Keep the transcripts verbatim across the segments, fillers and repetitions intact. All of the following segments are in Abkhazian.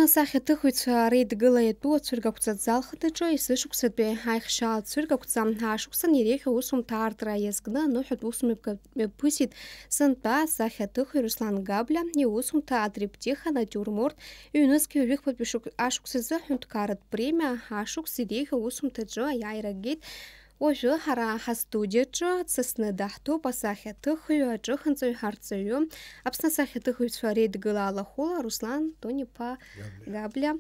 Асахьаҭыхҩцәа реидгыла иатәу ацәыргақәҵа зал хадаҿы есышықәсатәи аихшьаала ацәыргақәҵа ашықәсан иреиӷьу усумҭа аартра иазкны аныҳәатә усмҩаԥгатә мҩаԥысит сынтәа асахьаҭыхҩы Руслан Габлиа иусумҭа атриптих анатиурморт ҩнызқьи жәохәбатәи шықә-, ашықәсазы аҳәынҭқарратә премиа ашықәс иреиӷьу усумҭаҿы аиааира геит. Уажәы ҳара ҳастудиаҿы дсасны даҳҭоуп асахьаҭыхҩы, аҿыханҵаҩ, ҳарҵаҩы, Аԥсны асахьаҭыхҩцәа реидгыла алахәыла Руслан Тониԥа Габлиа. Габлиа.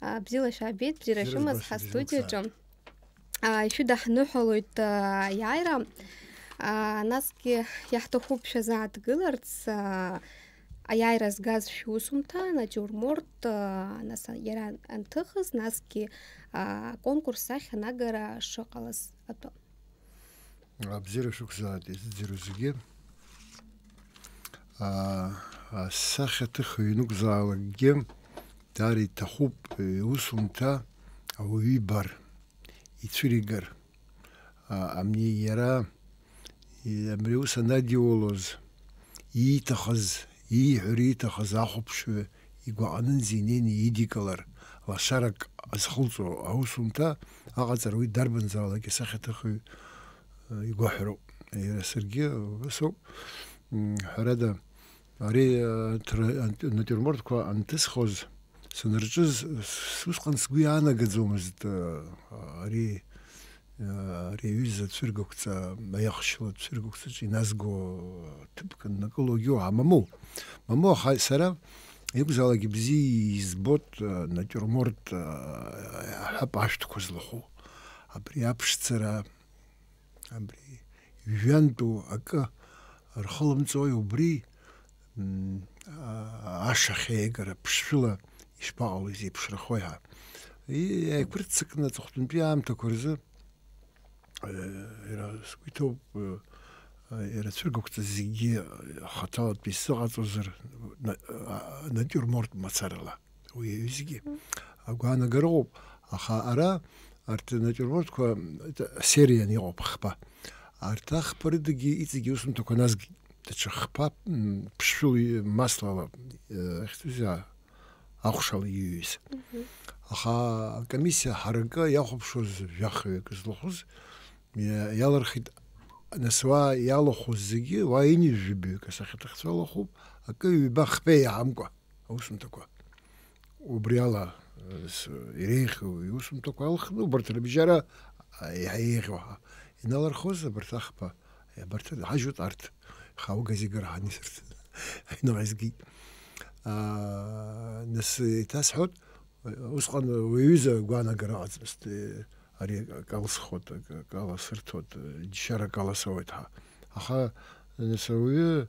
А, бзиала шәаабеит, бзиара Бзиара шәымаз збаша, ҳастудиаҿы. Бзиара. А, ишәыдаҳныҳәалоит, а, аиааира. А, насгьы иаҳҭахуп шәазааҭгыларц, а, аиааира згаз шәусумҭа, анатиурморт, а, нас, иара анҭыхыз, насгьы, а, аконкурс ахь анагара шыҟалаз атәы. Абзиара шәықәзааит, изыӡырҩу зегьы. Аа, асахьаҭыхҩы ианакәзаалакгьы, даара иҭахуп, иусумҭа ауаҩы ибар, ицәыригар. А, амни иара, и-, абри аус анадиулоз, ииҭахыз, ииҳәар ииҭахыз ахәаԥшҩы игәаҟынӡа инеины идикылар, лашарак азхылҵо аусумҭа аҟаҵара уи дарбанзаалак исахьаҭыхҩы, э, игәаҳәароуп. Иара саргьы убасоуп. М, ҳәарада, ари, э, тра-, ант-, натиурмортқәа анҭысхоз, санырҿыз, с-, усҟан сгәы иаанагаӡомызт, э, ари, э, ари аҩыза цәыргақәҵа, аиахшьала цәыргақәҵаҿ иназго ҭыԥк аннакылогьы уаҳа мамоу. Мамоу, аха сара иакәзаалак бзиа избот, э, натиурморт, э, ҳәап ашәҭқәа злахәу. Абри аԥшӡара, абри жәҩантәу акы рхылымҵуеи убри, м, а-, ашахь еигара ԥшшәыла ишԥаҟало, изеиԥшрахои ҳәа. И-, еиқәырццакны аҵыхәтәантәи аамҭақәа рзы, э, иара сгәы иҭоуп, э, иара ацәыргақәҵа зегьы хаҭалатәи сзыҟаҵозар, на-, а-, натиурморт мацарала. Уи аҩызгьы агәаанагара ыҟоуп, аха ара арҭ анатиурмортқәа серианы иҟоуп хԥа. Арҭ ахԥа рыдагьы иҵегьы усумҭақәа назгеит. Даҽа хԥа, м, ԥшшәыла маслала, э, ахьӡузеи, ахәшала иҩыз. Мгм. Аха акомиссиа ҳаракы иахәаԥшуаз жәахаҩык злахәыз иа-, иалырхит, нас уа иалахәыз зегьы, уа ҩынҩажәаҩык асахьаҭыхцәа алахәуп, акы ҩба хԥа иаҳамкәа. Аусумҭақәа. Убри ала, э, с-, иреиӷьу иусумҭақәа алхны, убарҭ рыбжьара, а, еиҳа еиӷьу ҳәа иналырхуаз, абарҭ ахԥа, абарҭ ҳажәуеит арҭ, хаугазигара ҳанисырҭ, аҩныҟа изгеит. А, нас еиҭасҳәоит, усҟан уи аҩыза агәаанагара ыҟаӡамызт, э, ари акы алсхуеит, акы, акы аласырҭоит, э, џьшьарак аласауеит ҳәа. Аха, нас ауаҩы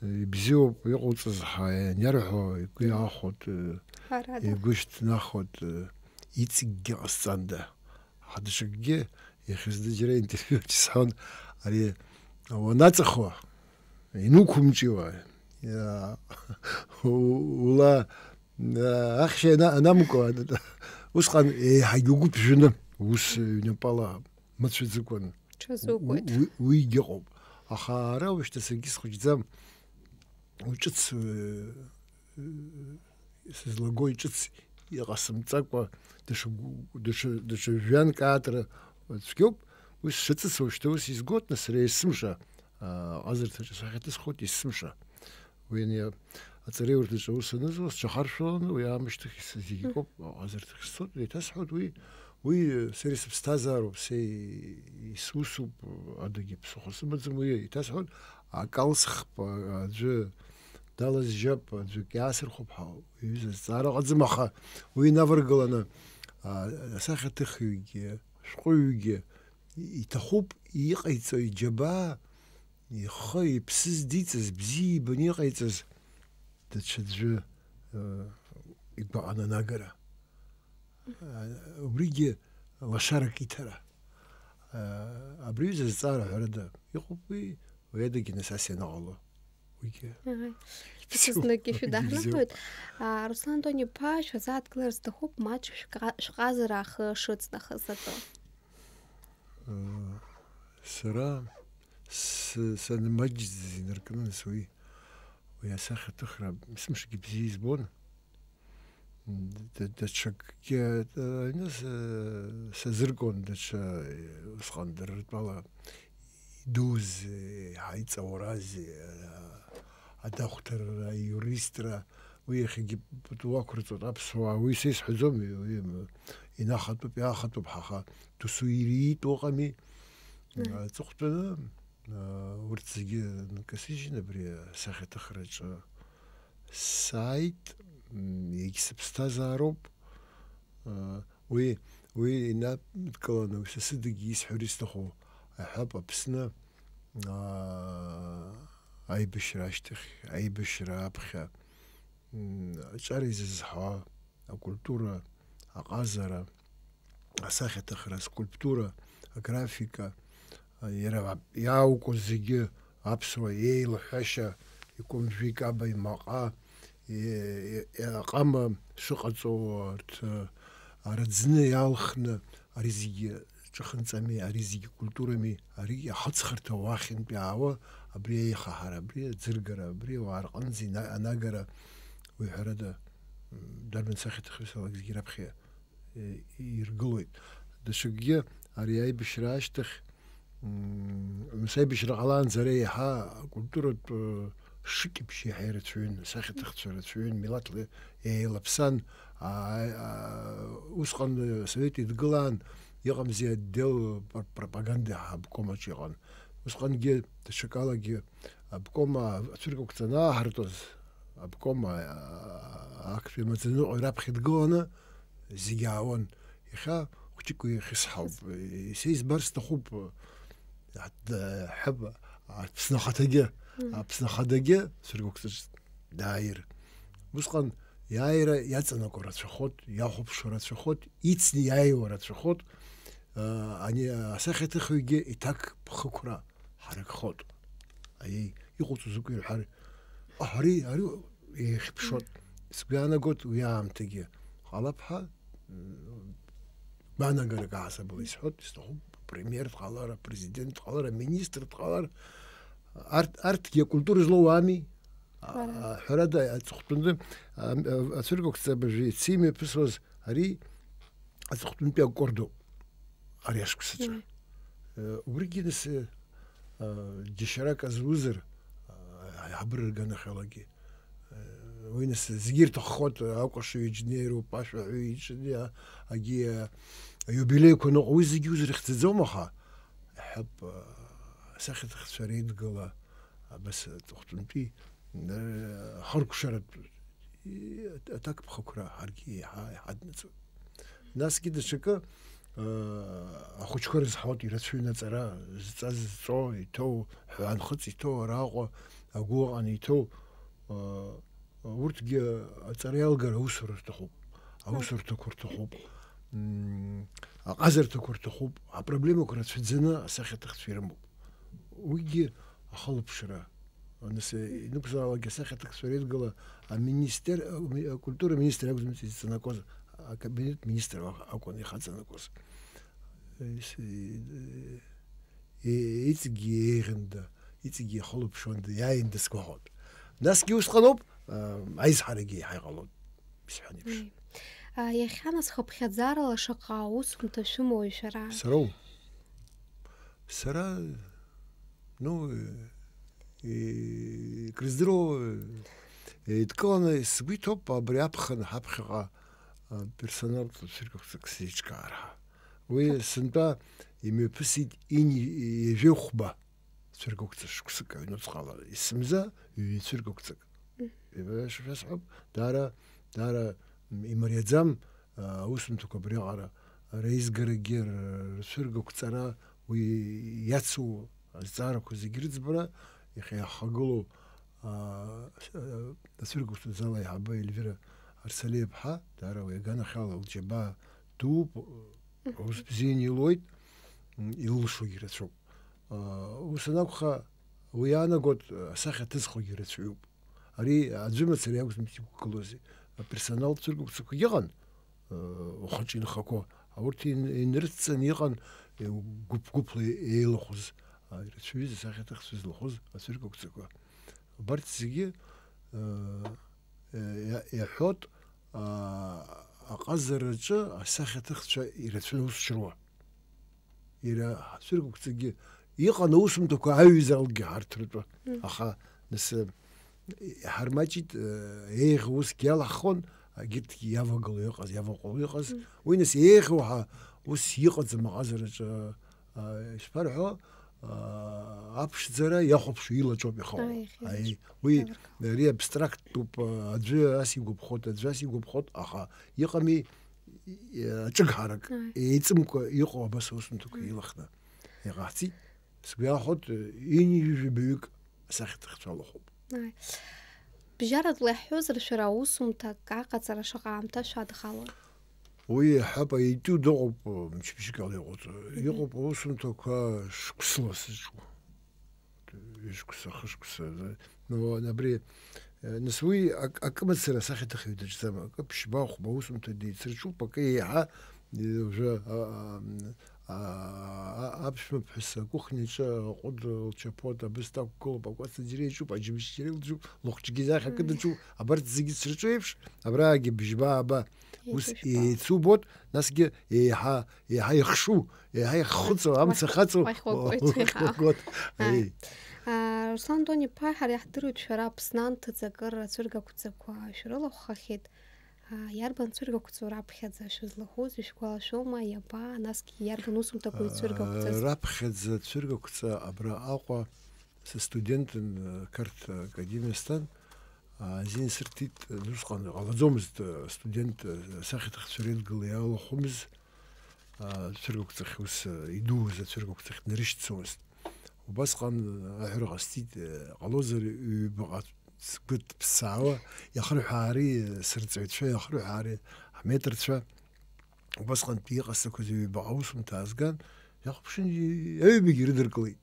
ибзиоуп иҟауҵаз ҳәа ианиарҳәо, игәы иаахәоит, э, Ҳәарада. Игәы шьҭнахуеит, э, иҵегьгьы ҟасҵанда. Ҳа даҽакгьы иахьазны џьара интервиуаҿ исҳәон, ари уанаҵахо, инуқәымҿиуа, иа-, у-, ула, э, ахьча ана-, анамкуа, усҟан еиҳагьы угәы ԥжәаны, ус ҩнапала мыцәаӡыкәан. Ҽазукуеит. Уи, уи, уигьы ыҟоуп. Аха ара уажәшьҭа саргьы схәыҷӡам. Уи ҿыц, э, э, сызлагои ҿыц иҟасымҵакәа, даҽа гу-, даҽа, даҽа жәҩанк аатра цәгьоуп. Уи сшыҵыц уажәшьҭа ус изгоит, нас сара есымша, а, аҟазарҭаҿы сахьаҭысхуеит, есымша. Уи ани аҵареиурҭаҿы аус анызуа, сҽахаршәаланы, уи аамышьҭахь ис-, зегь акоуп, аҟазарҭахь сцоит, еиҭасҳәоит, уи, уи, сара сыԥсҭазаароуп, са и-, исусуп, адагьы ԥсыхәа сымаӡам, уи еиҭасҳәоит, акалсхп, аӡәы далазжьап, аӡәы кьаасырхәап ҳәа, уи аҩыза зҵаара ыҟаӡам, аха уи инаваргыланы, а, асахьаҭыхҩгьы, ашәҟәыҩҩгьы иҭахуп иҟаиҵо иџьабаа, ихы, иԥсы здиҵаз, бзиа ибаны иҟаиҵаз даҽаӡәы, э, игәаҟ ананагара. Э, убригьы лашарак иҭара. Э, абри аҩыза зҵаара ҳәарада иҟоуп уи, уи адагьы нас ас ианыҟало. Уигьы. Ага. Ԥсызныкгьы шәыдаҳныҳәоит. А, Руслан Тони-иԥа, шәазааҭгылар сҭахуп, маҷк шәҟа-, шәҟазара ахы шыҵнахыз атәы. Э, сара с-, санмаҷӡаз инаркны, нас уи, уи асахьаҭыхра сымшагьы бзиа избон. Д-, даҽакгьы, э, аҩны с-, сазыргон, даҽа, э, усҟан дара ртәала идуз, э, иҳаиҵауразеи, э, адахәҭарра, аиуристра, уи иахьагьы пату ақәырҵоит аԥсуаа, уи са исҳәаӡом, уи, м, инахатәуп, иаахатәуп, ҳаха досу ириит, ыҟами. Мм. Аҵыхәтәаны, э, урҭ зегьы нкасыжьын абри асахьаҭыхраҿы сааит, м, егьсыԥсҭазаароуп. Э, уи, уи инадкыланы, уи са сыдагьы исҳәар исҭаху аҳәап, Аԥсны, аа, аибашьра ашьҭахь, аибашьра аԥхьа, м, аҿар изызҳауа, акультура, аҟазара, асахьаҭыхра, аскульптура, аграфика, а, иара иаауку зегьы аԥсуа еилаҳәашьа, икәымжәи икаба имаҟа, и-, и-, аҟама шыҟаҵоу, арҭ, а, араӡны иалхны, ари зегьы ҿахынҵами, ари зегьы культурами, ари ахыҵхырҭа уахьынтә иаауа, абри аихаҳара, абри аӡыргара, абри ауаа рҟынӡа ина-, анагара, уи ҳәарада, м, дарбан сахьаҭыхҩы салак зегьы раԥхьа, э, иргылоит. Даҽакгьы ари аибашьра ашьҭахь, м, нас аибашьра ҟалаанӡа ара еиҳа акультуратә, э, шыкьбжьы еиҳа ирацәаҩын, асахьаҭыхцәа рацәаҩын, милаҭла еилаԥсан. А, а, усҟан, э, Совет идгылаан, иҟамзи отдел пр-, пропаганда обкомаҿ иҟан. Усҟангьы даҽакалагьы обком, а, ацәыргақәҵа анааҳартуаз, обком, а, а, актәи амаӡаныҟәгаҩ раԥхьа дгыланы зегьы аауан. Иахьа хәҷык уи иахьысҳауп. Са избар сҭахуп, а, д-, ҳәа, Аԥсны ахаҭагьы, Мм. Аԥсны ахадагьы ацәыргақәҵаҿ дааир. Усҟан иааира иаҵанакуа рацәахоит, иахәаԥшуа рацәахоит, ицны иааиуа рацәахоит, а, ани асахьаҭыхҩгьы иҭак ԥхықәра ҳаракхоит. Аиеи, иҟоуҵо закәи рҳәар, аҳ, ари, ари еихьыԥшуан. Сгәы иаанагоит уи аамҭагьы. Ҟалап ҳәа, м, гәаанагарак аасабала исҳәоит, исҭахуп, премиер дҟалар, апрезидент дҟалар, аминистр дҟалар, арҭ, арҭгьы акультура злоу ами. А, Ҳәарада. А, ҳәарада, аҵыхәтәантәи, а, а, ацәыргақәҵа абыржәы ицимҩаԥысуаз ари аҵыхәтәантәи акордоуп ари ашықәсаҿы. Мм. Э, убригьы нас, э, а, џьашьарак азузар, а, аиҳабыра рганахьалагьы. Э, уи нас зегьы ирҭаххоит, акәашаҩ иџьнеи роуп, ашәаҳәаҩ иџьнеи, а, агьи, а, аиубилеиқәа ныҟәо, уи зегьы узрыхьӡаӡом, аха, иҳәап, а, асахьаҭыхцәа реидгыла, абас аҵыхәтәантәи, э, хыркәшаратә, и-, аҭакԥхықәра ҳаргьы еиҳа иҳаднаҵоит. Насгьы даҽакы, э, ахәыҷқәа рызҳауеит, ирацәаҩын аҵара зҵаз зҵо, иҭоу, ҳәанхыҵ иҭоу араҟа, агәы ыҟаны иҭоу, э, урҭгьы аҵара иалгар аусура рҭахуп, аусурҭақәа рҭахуп, м, аҟазарҭақәа рҭахуп, апроблемақәа рацәаӡаны асахьаҭыхцәа ирымоуп. Уигьы ахылаԥшра. Нас, э, инықәзаалак асахьаҭыхцәа реидгыла аминистер-, ами-, акультура министр акәӡамызт изҵанакуаз, акабинет министр ак-, акәын ихаҵанакуаз. Э, с-, э, э, иҵегьгьы еиӷьында, иҵегьгьы ихылаԥшуанда, иааиндаз сгәаҟуан. Насгьы усҟаноуп, а, аизҳарагьы еиҳа иҟалон, исҳәан еиԥш. Мм. А, иахьа нас хыԥхьаӡарала шаҟа аусумҭа шәымоуи шәара? Сароу? Сара, ну, э, э, крыздыруоу, э, еидкыланы сгәы иҭоуп абри аԥхын ҳаԥхьаҟа, а, персоналтә цәыргақәҵак сзеиҿкаара. Уи сынтәа имҩаԥысит ини-, ҩажәи хәба цәыргақәҵа шықәсык аҩнуҵҟала. Есымза ҩ-, цәыргақәҵак. Мгм. Ибаша шәасҳәап, даара, даара имариаӡам, а, аусумҭақәа абриаҟара реизгарагьы, р-, рцәыргақәҵара, уи иацу азҵаарақәа зегь рыӡбара, иахьа иаҳхагылоу, а, а, ацәыргақәҵа зал аиҳабы Ельвира Арсалиаԥҳа, даара уи аганахьала лџьабаа дууп, Мгм. Аус бзианы илуеит, м, илылшогьы рацәоуп. А, ус анакәха, уи иаанагоит, асахьа ҭызхуагьы рацәаҩуп. Ари аӡәы мацара иакәӡам иқәгылози. Аперсонал цәыргақәҵақәагьы ыҟан, э, ухаҿы инхақәоу. Урҭ ин-, инрыцҵаны иҟан, э, гәыԥ-гәыԥла еилахәыз, а, ирацәаҩыз асахьаҭыхцәа злахәыз ацәыргақәҵақәа. Убарҭ зегьы, э, э, иа-, иаҳәот, аа, аҟазараҿы асахьаҭыхцәа ирацәаны аус шруа. Иара ҳцәыргақәҵагьы иҟан аусумҭақәа аҩызаралгьы ҳарҭ ртәы. Мм. Аха нас, э, иҳармаҷит, э, еиӷьу усгьы иалаҳхон, егьырҭгьы иавагыло иҟаз, иаваҟәыло иҟаз. Мм. Уи нас еиӷьу ҳәа ус иҟаӡам аҟазараҿы, э, ишԥарҳәо, э, аԥшӡара иахәаԥшуа илаҿоуп ихауа. Ааи, иахьа Аи, илаҿоуп. Уи Иалыргауа. Ари абстракттәуп, э, аӡәы ас игәаԥхоит, аӡәы ас игәаԥхоит, аха иҟами, и-, аҿыгҳарак Ааи. Еиҵымкәа иҟоу абас аусумҭақәа Ааи. Илахны иҟаҳҵеит. Сгәы иаахәоит, ҩынҩажәи жәаҩык асахьаҭыхцәа алахәуп. Ааи. Бжьаратәла иаҳҳәозар, шәара аусумҭак аҟаҵара шаҟа аамҭа шәадхалон? Уи иаҳҳәап, аитиу дыҟоуп, мчыбжьык ала иҟоуҵо. Мгм. Иҟоуп аусумҭақәа шықәсыла сызҿу. Ҩышықәса, хышықәса, ну, абри, э, нас уи ак-, акы мацара асахьаҭыхҩы даҿӡам, акы ԥшьба, хәба усумҭа деицырҿуп, акы еиҳа, э, уже, а, а, а, а, аԥшәмаԥҳәыс акухняҿы аҟәыд лчаԥоит, абысҭа ақәгылоуп, акәац џьара иаҿуп, аџьымшь џьара илҵәуп, лыхәҷгьы заа акы Мм. даҿуп, абарҭ зегьы цырҿу еиԥш, абраагьы бжьба-ааба ус Еиқәышәба. Еицубоит, насгьы еиҳа, еиҳа ихшу, еиҳа иххәыцуа, Уахь-, амца хаҵоу, уахь уагоит, уахь еиҳа. Уагоит. Аи. Аи. А, Руслан Дон-иԥа, ҳара иаҳдыруеит, шәара Аԥсны анҭыҵ акыр ацәыргақәҵақәа шәрылахәхахьеит. А, иарбан цәыргақәҵоу раԥхьаӡа шәызлахәыз, ишәгәалашәома, иаба, насгьы иарбан усумҭақәоу ицәыргақәҵаз? А, раԥхьаӡа цәыргақәҵа абра Аҟәа са студентын, Қарҭ академиа стәан, а, азин сырҭеит, усҟан ҟалаӡомызт, а, студент, а, асахьаҭыхцәа реидгыла иалахәымыз, а, цәыргақәҵахь ус, а, идууз ацәыргақәҵахь днарышьҭӡомызт. Убасҟан аҳәара ҟасҵеит, э, ҟалозар, ҩбаҟа сгәы ҭԥсаауа, иахырҳәаари, сырҵаҩцәа, иахырҳәаари, ҳметрцәа. Убасҟантәи иҟасҵақәаз ҩбаҟа усумҭа аазган, иахәаԥшын, аҩбагьы ирыдыркылеит.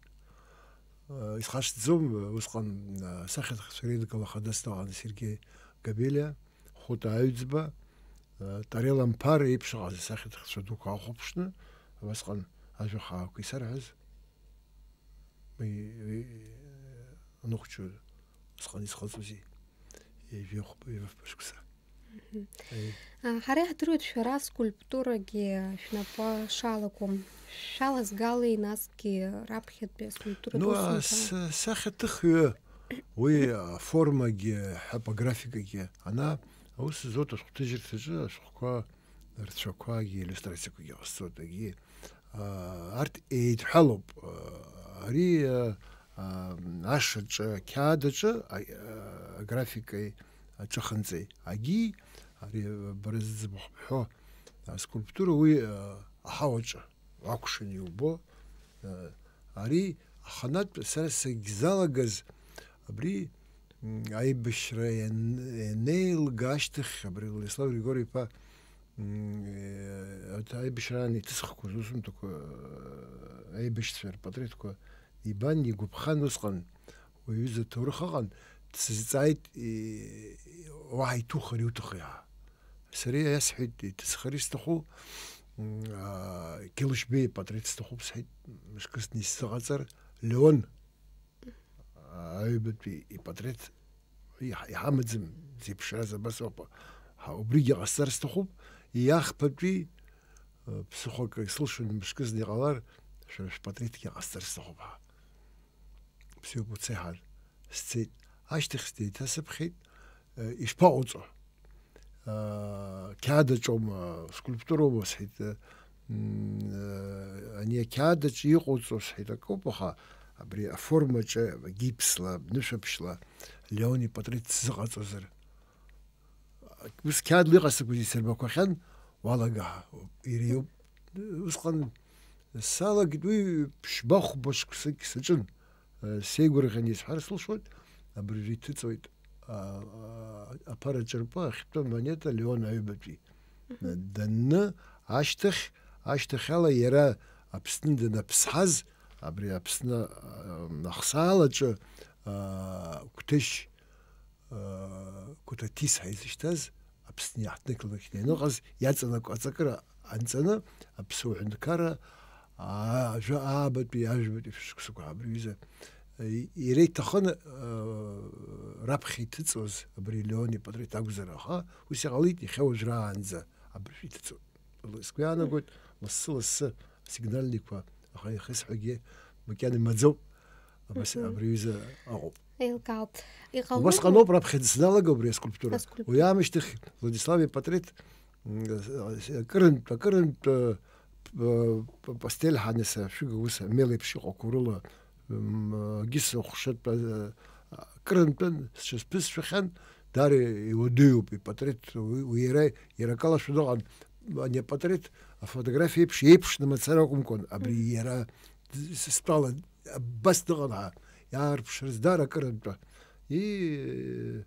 Э, исхашҭӡом, усҟан, э, асахьаҭыхцәа реидгыла хадас дыҟан Сергеи Габелиа, Хәыта Аҩӡба, э, Тарел Амԥар еиԥш ыҟаз асахьаҭыхцәа дуқәа ахәаԥшны, убасҟан ажәа хаақәа исарҳәаз. Уи, уи, аныхәҷы усҟан изҟаҵозеи? Ҩажәи хәба, ҩажәи фба шықәса. Мгм. Аи. А, ҳара иаҳдыруеит, шәара скульптурагьы шәнапы шалаку. Шәалазгалеи, насгьы раԥхьатәи аскульптуратә Ну, усумҭа? Ас-, асахьаҭыхҩы, уи аформагьы, ҳәап, аграфикагьы, ана, аус зуеит ашәҟәҭыжьырҭаҿы ашәҟәқәа рцәақәагьы, иллиустрациақәагьы ҟасҵоит, егьи аа, арҭ еидҳәалоуп. Ари, аа, аа, ашаҿы, ақьаад аҿы, а, а, аграфикеи аҿыханҵеи, агьи, ари бара зыӡбахә бҳәо, аскульптура уи, аа, аҳауаҿы уакәшан иубо, аа, ари аханатә сара сагьзалагаз абри, м, аибашьра иан-, ианеилга ашьҭахь, абри Владислав Григори-иԥа М, э, аибашьраан иҭысхқәоз усумҭақәа, э, аибашьцәа рпатреҭқәа ибан, игәаԥхан усҟан, уи аҩыза аҭоурых ыҟан, дсызҵааит, и-, уаҳа иҭухыр иуҭахи ҳәа. Сара иасҳәеит, иҭысхыр исҭаху, м, а, Кьылышьбеи ипатреҭ сҭахуп сҳәеит, мышкы зны исзыҟаҵар, Леон, а, аҩбатәи ипатреҭ иҳ-, иҳамаӡам, зеиԥшраз абас ауп. Ҳа, убригьы ҟасҵар сҭахуп, иахԥатәи, э, ԥсыхәак исылшон, мышкызны иҟалар, шәара шәпатреҭгьы ҟасҵар сҭахуп, ҳа. Бзиоуп, уцеи, ҳәа сцеит. Ашьҭахь деиҭасыԥхьеит, э, ишԥаҟауҵо? Э, қьаад аҿоума, скульптуроума, сҳәеит, э, м, э, ани ақьаад аҿы иҟауҵо, сҳәеит, акоуп, аха абри аформаҿы гипсла, нышәаԥшьла Леон ипатреҭ сзыҟаҵозар? Ус қьаадла иҟасҵақәаз исырбақәахьан, уалагаа, иара иоуп. Усҟан салагеит, уи ԥшьба-хәба шықәсык саҿын. Э, сеигәырӷьаны исҳәар сылшоит, абыржәы иҭыҵуеит, а, а, аԥара ҿырпы ахьтәы амонета Леон аҩбатәи. Мгм. Данны ашьҭахь, ашьҭахьала иара Аԥсны данаԥсҳаз, абри Аԥсны, а, ахсаалаҿы, а, Қәҭешь, а, Қәҭаҭис ҳәа изышьҭаз, Аԥсны иаҳҭнықалақь ианыҟаз, иаҵанакуа аҵакыра анҵаны, аԥсуа ҳәынҭқарра, аа, жәа-, аабатәи, ажәбатәи шәышықәсақәа абри аҩыза, Иара иҭахын, э, раԥхьа иҭыҵуаз абри Леон ипатреҭ акәзар, аха ус иҟалеит, иахьа уажәраанӡа абыржәы иҭыҵуеит. Сгәы иаанагоит, лассы-лассы асигнальникқәа, аха иахьысҳәагьы макьана имаӡоуп, абас Мгм. абри аҩыза ыҟоуп. Еилкаауп. Иҟалома? Убасҟаноуп раԥхьаӡа саналага убри аскульптура. Аскульптура. Уи аамышьҭахь Владислав ипатреҭ, м, акырынтә, акырынтә, э, п-, п-, пастель ҳанаса, шәыга ус амел еиԥш иҟақәоу рыла, м, акгьы сыхәшатәы, э, акырынтәын, сҽазԥысшәахьан, даара иуадаҩуп ипатреҭ, уи, уи иара, иара акалашәа дыҟан, ани апатреҭ, афотографиа еиԥш, еиԥшны мацара акәымкәан, абри Мгм. иара д-, с-, стәала абас дыҟан ҳәа, иаарԥшырц даара акырынтәы. И,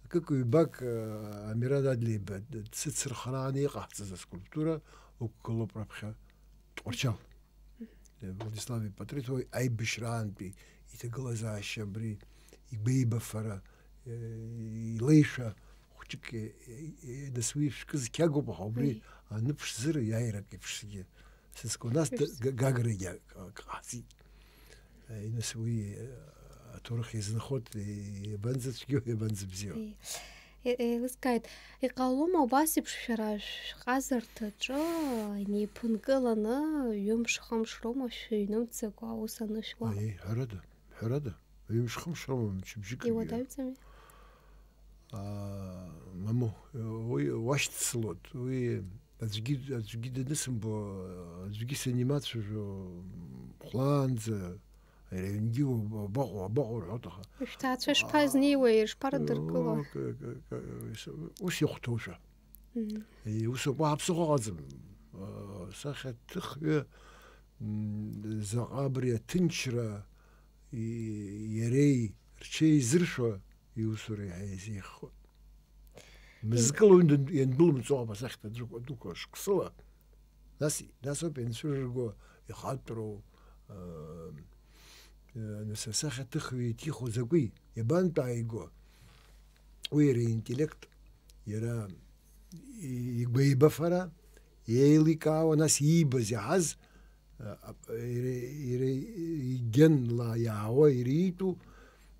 акык-ҩбак, э, Амиран Адлеиба д-, дсыцырхрааны иҟаҳҵаз аскульптура ықәгылоуп раԥхьа Тҟәарчал. Владислав ипатреҭ уи аибашьраантәи иҭагылазаашьа абри, игәеибафара, э, илеишәа хәҷык, э, э, э, нас уи шәкы зқьагоуп, аха убри Уи. аныԥшӡара иааирак еиԥшгьы сызку. Нас д-, Ишәс- г-, Гаграгьы ак-, ак ҟаҳҵеит. Э, нас уи, э, аҭоурых иазынхоит, э, иабанӡацәгьоу, иабанӡабзиоу. Ии. Е-, еилыскааит, иҟалома убас еиԥш шәара шәҟазарҭаҿы инеиԥынкыланы ҩымш-хымш роума шәыҩнымҵӡакәа аус анышәуа? Аиеи, ҳәарада, ҳәарада, ҩымш-хымш роума, мчыбжьыкгьы? Иуадаҩӡами? Аа, мамоу, уи уашьцылоит, уи аӡәгьы, аӡәгьы данысымбо, аӡәгьы санимацәажәо, хәлаанӡа, иара иҩнгьы уабаҟоу, уабаҟоу рҳәоит, аха. Шәҭаацәа шԥазнеиуеи, ишԥарыдыркыло? О, к-, к-, к-, ус ихәҭоушәа. Мм. Е, ус ауп, уаҳа ԥсыхәа ыҟаӡам. Э, сахьаҭыхҩы, м, заҟа абри аҭынчра, и-, иареи рҽеизыршәо иусура еиҳа еизиххоит. Мызкыла уи дын-, иандәылымҵуа ауп асахьа дуқәа, дуқәа шықәсыла. Нас, нас ауп ианцәырырго ихатәроу, э, э, нас асахьаҭыхҩы иҭихуа закәи, иабантә ааиго? Уи иара иинтеллект, иара и-, игәеибафара, еиликаауа, нас иибаз иаҳаз, а, а, ире-, ире-, игенла иаауа, иреитәу,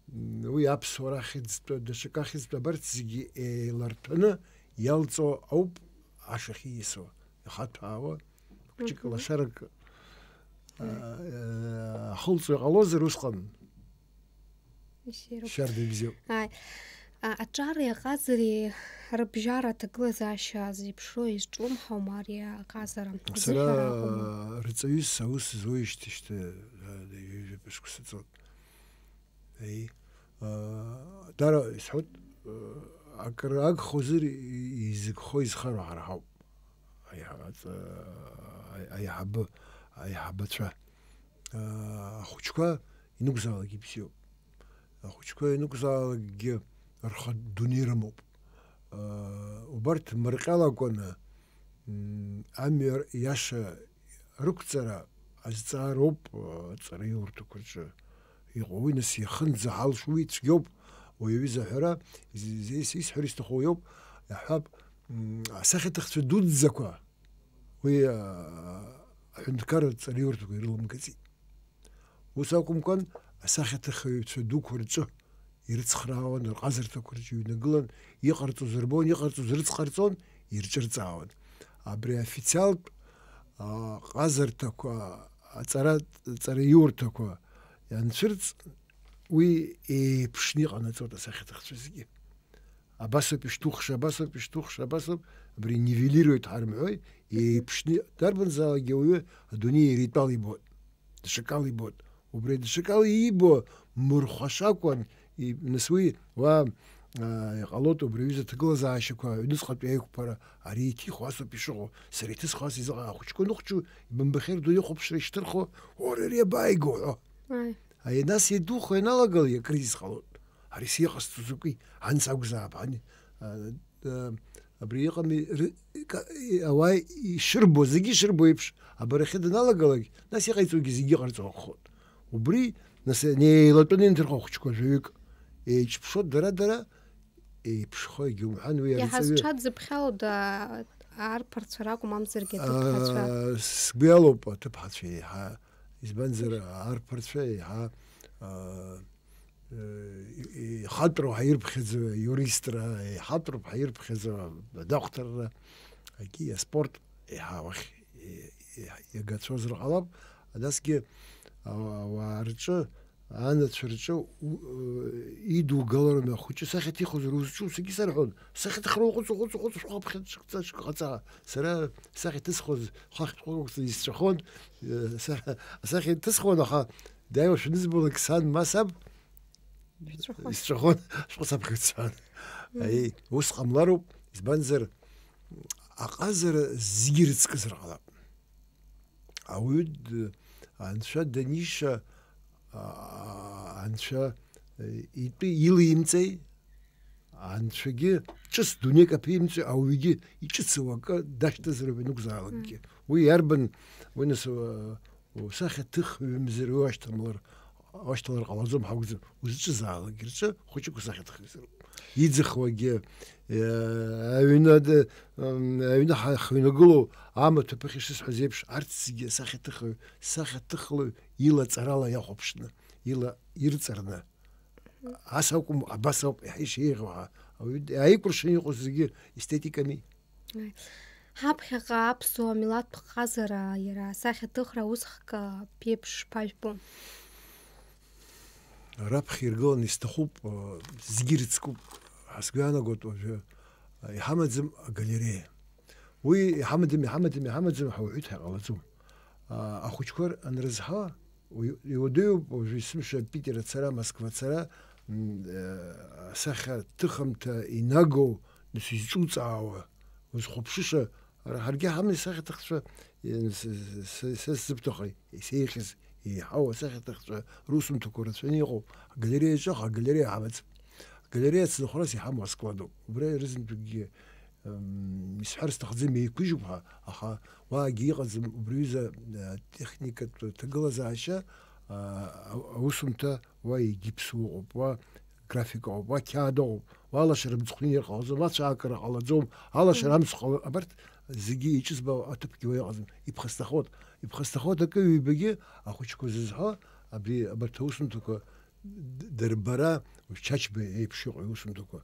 м, уи аԥсуара ахьӡтәы, даҽакы ахьӡтәы, абарҭ зегьы еиларҭәаны иалҵуа ауп ашахь ииасуа, ихаҭәаауа, хәҷык Мгм. лашарак, а, Мгм. а, ахылҵуа иҟалозар усҟан Ишьироуп. Шьарда ибзиоуп. Ааи. А, аҿареи аҟазареи рыбжьара аҭагылазаашьа зеиԥшроу изҿлымҳаума ари аҟазара? Сара Зыҳәара акәыма? Рҵаҩыс аус зуеижьҭеи шьҭа, а, ҩажәа шықәса ҵуеит. Еи, а, дара исҳәоит, а, акыр агхозар и-, изыгхо изхароу ҳара ҳауп. Аиҳа-, аҵ-, аи-, аиҳабы, аиҳабацәа. Аа, ахәыҷқәа ианакәзаалак ибзиоуп. Ахәыҷқәа ианакәзаалакгьы рхатә дунеи рымоуп. Аа, убарҭ мырҟьалакәаны, м, амҩа иаша рықәҵара азҵаароуп, аа, аҵараиурҭақәа рҿы иҟоу. Уи нас иахынӡаҳалшо уи цәгьоуп, уи аҩыза аҳәара, зи-, зи-, исҳәар исҭаху уиоуп, иаҳҳәап, м, асахьаҭыхцәа дуӡӡақәа, уи, аа, аҳәынҭқарратә ҵараиурҭақәа ирыламгаӡеит. Ус акәымкәан, асахьаҭыхыҩцәа дуқәа рҿы ирыцхраауан, рҟазарҭақәа рҿы иҩнагылан, иҟарҵоз рбон, иҟарҵоз рыцҟарҵон, ирҿырҵаауан. Абри аофициалтә, аа, ҟазарҭақәа, аҵара, ҵараиурҭақәа ианцәырҵ, уи еиԥшны иҟанаҵоит асахьаҭыхцәа зегьы. Абасоуп ишҭухша, абасоуп ишҭухша, абасоуп, абри нивелирует ҳарымҳәои, еиԥшны, дарбанзаалакгьы ауаҩы адунеи иара итәала ибоит, даҽакала ибоит. Убри даҽакала иибо мырхәашакәан, и-, нас уи, уа, аа, иҟалоит убри аҩыза аҭагылазаашьақәа, аҩныҵҟатәи аиқәԥара, ари иҭихуа асоуп ишыҟоу, сара иҭысхуа ас изыҟа-, ахәыҷқәа ныхәҷу, ибымбахьеи рдунеи ахәаԥшра ишьҭырхуа, уара ари абааигоу ҳәа. Ааи. Ари нас идухо ианалагалак акризис ҟалоит. Ари сиҟасҵо закәи? Анс акәзаап, ани, а, а, абри иҟами, ры-, ка-, и-, ауаа ишырбо, зегьы ишырбо еиԥш, абарахьы даналагалак, нас иҟаиҵогьы зегьы иҟарҵо акәхоит. Убри, нас, неилатәаны инҭырхуа ахәыҷқәа жәаҩык еиҿыԥшуа, дара-дара еиԥшхо егьаумҳәан, уи арҵаҩы. Иаҳазҽад зыԥхьало да-, арԥарцәа ракәым, мамзаргьы аҭыԥҳацәа. Аа, сгәы иалоуп аҭыԥҳацәа еиҳа, избанзар, арԥарцәа еиҳа, аа, э, ихатәроу ҳаирԥхьаӡо иуристра, ихатәроуп ҳаирԥхьаӡо адокторра, егьи аспорт еиҳа уахь, е-, е-, иагацәазар ҟалап, насгьы, а, ауаа рҿы, анацәа рҿы у-, э, идугалараны ахәыҷы сахьаҭихуазар узҿу, саргьы сарҳәон, сахьаҭыхра уҟәыҵ, уҟәыҵ, уҟәыҵ, шәҟәы аԥхьа ҽак ҵа, ҽак ҟаҵа. Сара сахьаҭысхуаз хахь шәҟәы исҵәахон, э, са-, сахьаҭысхуан, аха дааиуа шәанызбалак сан ма саб Шәҵәахуан. Исҵәахуан, шәҟәы саԥхьа сҳәан. Мм. Аи, ус ҟамлароуп, избанзар, аҟазара зегьы ирыцкызар ҟалап. Ауаҩы д-, анцәа даниша, а, анцәа, э, итәы илимҵеи, анцәагьы ҿыц дунеик аԥимҵәеи, ауаҩгьы иҿыцу акы дашьҭазароуп ианакәзаалакгьы. Мм. Уи иарбан, уи нас, э, Усахьаҭыхҩымзар уашьҭамлар, уашьҭалар ҟалаӡом ҳәа акәӡам, узҿызаалак рҿы хәыҷык усахьаҭыхҩзароуп. Иӡахуагьы, э, аҩны ад-, м, аҩны ҳа-, ҳаҩнагылоу амаҭәа ԥыхьа ишысҳәаз еиԥш, арҭ зегьы асахьаҭыхҩ, сахьаҭыхлаҩ илаҵарала иахәаԥшны, ила ирҵарны. Ас акәым, абас ауп, иаҳа ишеиӷьу ҳәа. Ауаҩы иааикәыршаны иҟоу зегьы эстетиками. Ҳаԥхьаҟа аԥсуа милаҭтә ҟазара, иара асахьаҭыхра усхк ԥеиԥш шԥажәбо? Раԥхьа иргыланы исҭахуп, зегьы ирыцкуп. Ҳа сгәы иаанагоит уажәы, иҳамаӡам агалереиа. Уи иҳамаӡам, иҳамаӡам, иҳамаӡам ҳәа уҳәоит ҳәа иҟалаӡом. Ахәыҷқәа анрызҳа, Уи-, иуадаҩуп уажәы есымша Питер ацара, Москва ацара, м, э, асахьаҭыхымҭа инагоу, нас изҿуҵаауа, узхәаԥшыша, ара ҳаргьы ҳаман исахьаҭыхцәа, э, с-, с-, с-, са сзыбҭахи, исеихьаз, еиҳау асахьаҭыхцәа русумҭақәа рацәаны иҟоуп. Агалереиаҿы, аха агалереиа ҳамаӡам. Агалереиа ацынхәрас иҳамоу аскладуп. Убра ирызынтәыкгьы М, исҳәар сҭахӡам, еиқәыжьуп ҳәа, аха уаагьы иҟаӡам убри аҩыза, а, техникатә ҭагылазаашьа, а, а-, аусумҭа уа егьыԥсуа ыҟоуп, уа графика ыҟоуп, уа қьаад ыҟоуп, уа алашара мыцхәны иҟалаӡом, ацәаакыра ҟалаӡом, алашара Мм. амцхә ҟала-, абарҭ зегьы иҿызбо аҭыԥгьы уа иҟаӡам. Иԥхасҭахоит, иԥхасҭахоит акы ҩбагьы ахәыҷқәа зызҳәо, абри, абарҭ аусумҭақәа д-, дырбара, Чачба еиԥш иҟоу иусумҭақәа.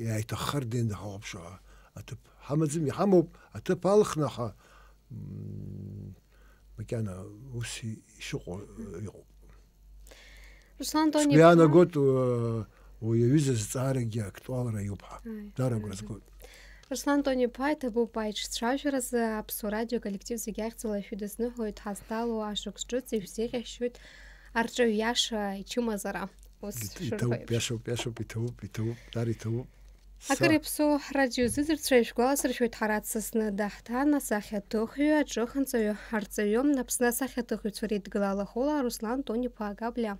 Иааиҭаххар ден ҳахәаԥшуа аҭыԥ ҳамаӡам, иҳамоуп, аҭыԥ алхны, аха, м, макьана ус и-, ишыҟоу, э, иҟоуп. Руслан Тони Сгәы иаанагоит, э, уи аҩыза зҵаарагьы актуалра иоуп ҳәа. Ааи, Дара агәра ааи. згоит. Руслан Тони-иԥа, иҭабуп аиҿцәажәаразы, Аԥсуа радио коллектив зегьы ахьӡала шәыдысныҳәоит, ҳазҭало ашықәс ҿыц ишәзеиӷьашьоит арҿиаҩ иаша ичымазара. Ус Ит-, шырҳәо иҭабуп, еиԥш. Иашоуп, иашоуп, иҭабуп, иҭабуп, дара иҭабуп. Акыр Са- иаԥсоу ҳрадиозыӡырҩцәа ишәгәаласыршәоит, ҳара дсасны даҳҭан, асахьаҭыхҩы, аҿыханҵаҩы, арҵаҩы, Аԥсны асахьаҭыхҩцәа реидгыла алахәыла Руслан Тони-иԥа Габлиа.